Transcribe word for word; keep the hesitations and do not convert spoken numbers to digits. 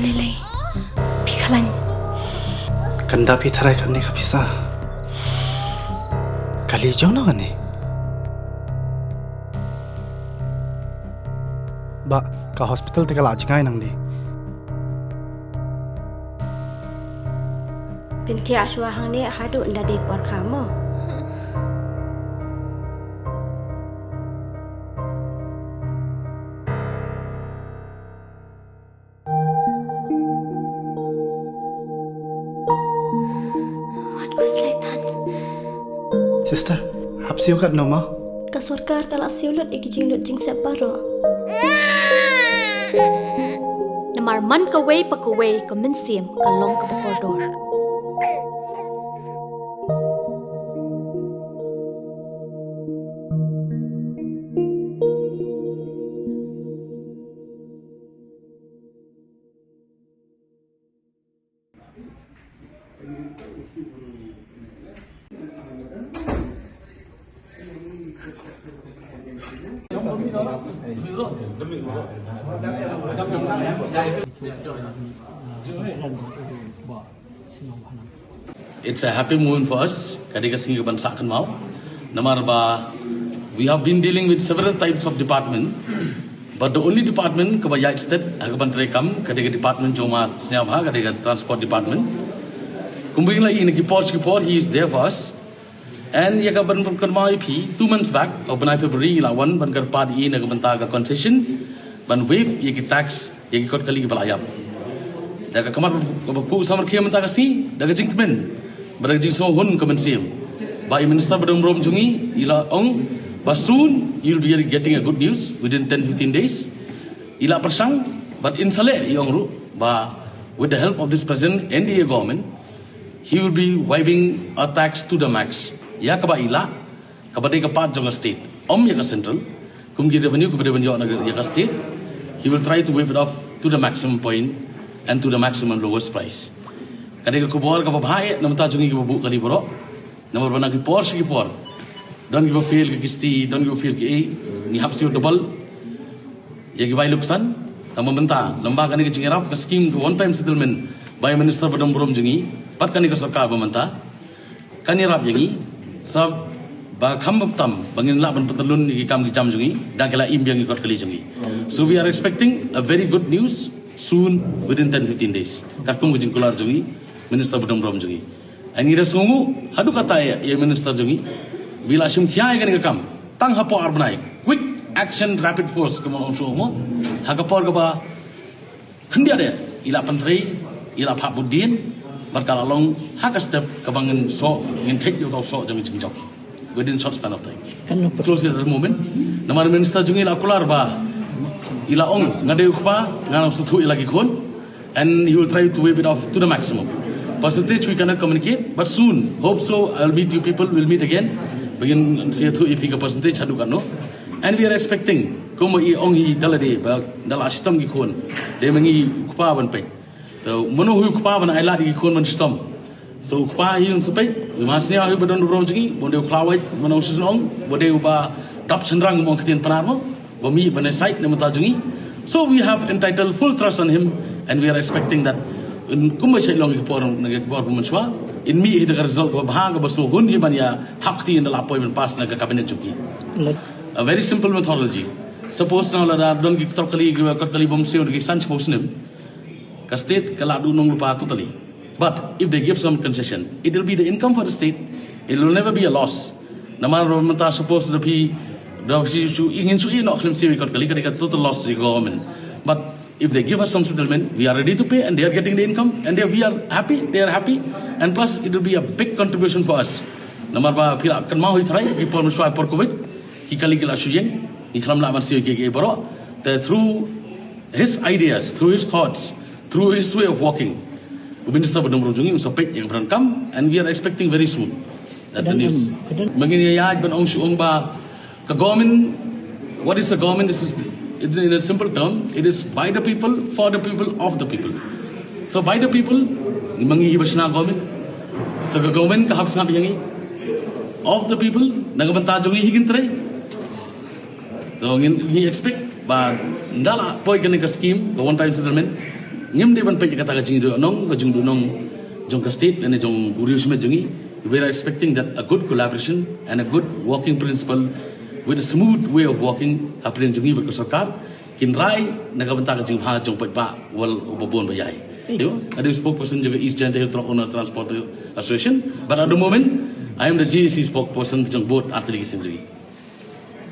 Lele, phi khlañ. Kanda phi tharai kane ka pisa. Kali jong no kane. Ba, ka hospital te ka la jngai nang di. Pynthia shwa hangne haduh nda dei por kha mo. Wat ku slaitan. Sister, hap siew kat no ma? Ka sorkar ka la siew lut i ki jinglut jingsep baroh. Namar man kawei pa kawei ka mynsiem ka long kaba kordor. It's a happy moment for us. Ka dei ka sngi kaban sah kynmaw. Namar ba, we have been dealing with several types of department, but the only department kaba ïaid stet ha kaban trei kam ka dei ka department jong ma Sniawbha, ka dei ka transport department. Kumba ngi la i na ki por ki por, he is there for us. And ïa kaban kynmaw ïa phi, two months back, o bnai February, la wan ban kyrpad i na ka bynta ka concession, ban waive ïa ki tax ïa ki kot kali kiba la ïap. Da ka khmat kaba phuh samar khia mynta ka sngi da ka jingkmen bad da ka jingsngewhun ka mynsiem ba i Minister ba dang burom jong ngi i la ong ba soon you'll be getting a good news within ten fifteen days. I la pyrshang bad in sa leh i ong ruh ba with the help of this present N D A government, he will be waiving a tax to the max. Ïa kaba i la kaba dei ka part jong ka state, ym ïa ka central. Kum ki revenue kaba dei ban ïoh na ka, ïa ka state, he will try to waive it off to the maximum point and to the maximum lowest price. Ka dei ka khubor kaba bha eh na bynta jong ngi kiba buh kali baroh. Namar ba na ki por shi ki por don kiba fail ki kisti, don kiba fail ki ei, ngi hap siew double ïa ki bai luksan. Tang ba mynta lamba kane ka jingïarap ka scheme ka one time settlement ba i Minister ba dang burom jong ngi, pat kane ka sorkar ba mynta kan ïarap ïa ngi, sa ba kham ba tam ba ngin lah ban pyntylun ïa ki kam ki jam jong ngi da ki la im biang ïa ki kot kali jong ngi. So we are expecting a very good news soon, within ten fifteen days, katkum ka jingkular jong i Minister ba dang burom jong ngi. Ani da sngewnguh haduh katta ïa, ïa Minister jong i, wi la shim khia ïa kane ka kam tang hapoh ar bnai. Quick action, rapid force, kumba ong shuh mo. Ha ka por kaba khyndiat de i la pyntrei, i la phah buddien, bad ka la long ha ka step kaba ngin soh, ngin thik ïa u tau soh jong i jingjop within short span of time. Close it at the moment. Namar Minister jong i la kular ba i la ong, nga dei u kpa, ngan ym sngewthuh ïa la ki khun. And he will try to waive it off to the maximum. Percentage we cannot communicate, but soon, hope so, I'll meet you people, we'll meet again. Begin sngewthuh ïa phi ka percentage haduh katno. And we are expecting, kumba i ong hi da lade ba da la shitom ki khun, dei ma ngi u kpa ban peit. Te mano hi u kpa ban ai lad ïa ki khun ban shitom? So u kpa hi un sa peit, u ma Sniawbha hi ba dang burom jong ngi, ba dei u khlawait, mano u shisnong, ba dei u ba dap chynrang, mong ktien Pnar mo, ba mih ban ai sait na bynta jong ngi. So we have entitled full trust on him and we are expecting that in kumba shait long ki por, na ki por ba mynshwa, in mih hi da ka result kaba bha, kaba sngewhun hi ban ïa thap kti ynda la poi ban pass na ka cabinet jong ki. A very simple methodology. Suppose na lada don ki ktien kali, ki kot kali bym siew da ki san chiphaw snem, ka state ka la duh nong lypa totally. But if they give some concession, it will be the income for the state. It will never be a loss. Namar mynta suppose da phi, da phi shu, i ngin shu ïeh noh khlem siew i kot kali, ka dei ka total loss to the government. But if they give us some settlement, we are ready to pay and they are getting the income and they, we are happy, they are happy. And plus, it will be a big contribution for us. Namar ba phi la kynmaw hi trai, ki por mynshwa por covid, ki kali ki la shu ïeng, ngi khlem lah ban siew ki, ki baroh. Te through his ideas, through his thoughts, through his way of working, u Minister ba dang burom jong ngi un sa peit ïa ka bynta kam, and we are expecting very soon that the news. Ma ngin ïa ïaid ban ong shu ong ba ka government, what is a government? This is, in a simple term, it is by the people, for the people, of the people. So by the people, ma ngi hi ba shna government. So ka government ka hap sngap ïa ngi. Of the people, na ka bynta jong ngi hi kin trei. So ngin, ngi expect ba ynda la poi kane ka scheme, ka one time settlement, Ngim dei ban peit kata ka jingduh nong, ka jingduh nong jong ka state, ene jong u riewsmet jong ngi. We are expecting that a good collaboration and a good working principle with a smooth way of working hapdeng jong ngi bad ka sorkar kin rai na ka bynta ka jingbha jong paidbah wa u babun ba yai. Yo, ade u spokesperson jong ka East Jaintia Hills Truck Owner Transport Association, but at the moment I am the G A C spokesperson jong both artillery sendiri.